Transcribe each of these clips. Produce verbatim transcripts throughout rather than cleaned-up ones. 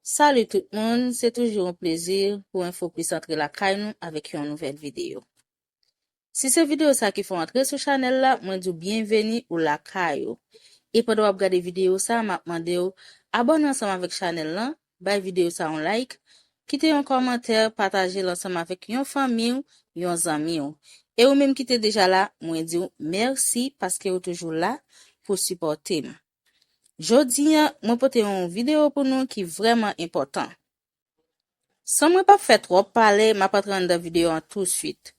Salut tout moun, se toujou yon plezi pou Enfo Plis antre lakay nou avèk yon nouvèl videyo. Si se videyo sa ki fè w antre sou chanèl la, mwen di w byenveni ou lakay ou. E pandan w ap gade videyo sa, m ap mande w abòne ansanm avèk chanèl lan, bay videyo sa yon like, kite yon kòmantè, pataje l ansanm avèk yon fanmi w, yon zanmi w. E ou menm ki te deja la, mwen di w mèsi paske ou toujou la pou sipòte m. Jodi a, mwen pote yon videyo pou nou ki vrèman enpòtan. San mwen pa fè twòp pale, m ap antre anndan videyo an touswit.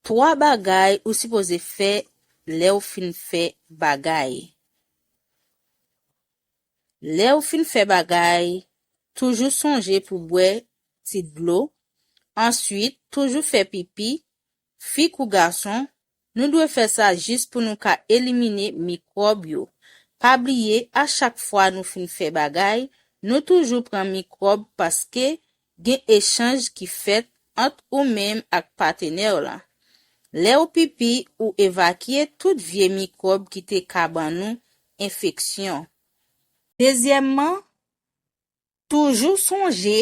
Twa bagay ou sipoze fè lè w fin fè bagay. Lè w fin fè bagay, toujou sonje pou bwè ti dlo. Answit, toujou fè pipi. Fi kou gason, nou dwe fè sa jis pou nou ka elimine mikwòb yo. Pa bliye, a chak fwa nou fin fè bagay, nou toujou pran mikwòb paske gen echanj ki fèt ant ou menm ak patenè w lan. Lè w pipi, ou evakye tout vye mikwòb ki te ka ban nou enfeksyon. Dezyèmman, toujou sonje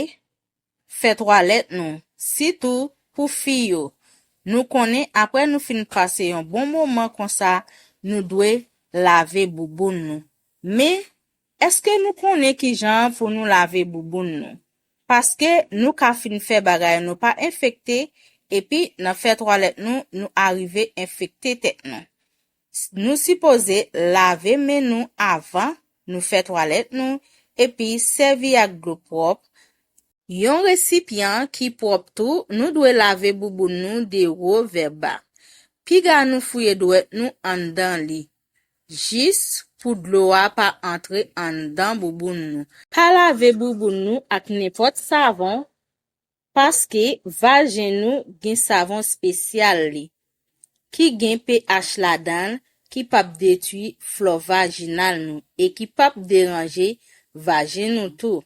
fè twalèt nou, sitou pou fi yo. Nou konnen apre nou fin pase yon bon moman konsa, nou dwe lave bouboun nou. Men, èske nou konnen kijan pou nou lave bouboun nou? Paske nou ka fin fè bagay nou pa enfekte, epi nan fè twalèt nou, nou arive enfekte tèt nou. Nou sipoze lave men nou avan nou fè twalèt nou, epi sèvi ak dlo pwòp. Yon resipyan ki pwòp tou, nou dwe lave bouboun nou de wo vè ba. Piga nou fouye dwèt nou anndan li, jis pou dlo a pa antre anndan bouboun nou. Pa lave bouboun nou ak nenpòt savon, paske vajen nou gen savon espesyal li, ki gen pH ladan l, ki p ap detwi flò vajinal nou e ki p ap deranje vajen nou tou.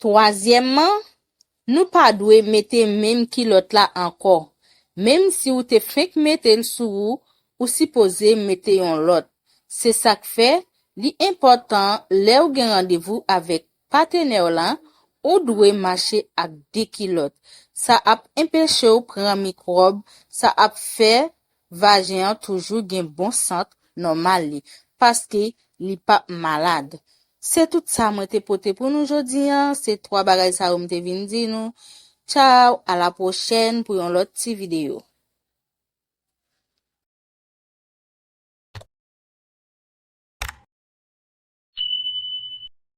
Twazyèmman, nou pa dwe mete menm kilòt la ankò. Menm si w te fenk mete l sou ou, ou sipoze mete yon lòt. Se sa k fè, li enpòtan lè w gen randevou avèk patenè w lan, ou dwe mache ak de kilòt. Sa ap enpeche w pran mikwòb, sa ap fè vajen an toujou gen bon sant nòmal li, paske li p ap malad. Se tout sa mwen te pote pou nou jodi a, se twa bagay sa yo m te vin di nou. Tchaw, a la pwochèn pou yon lòt ti videyo.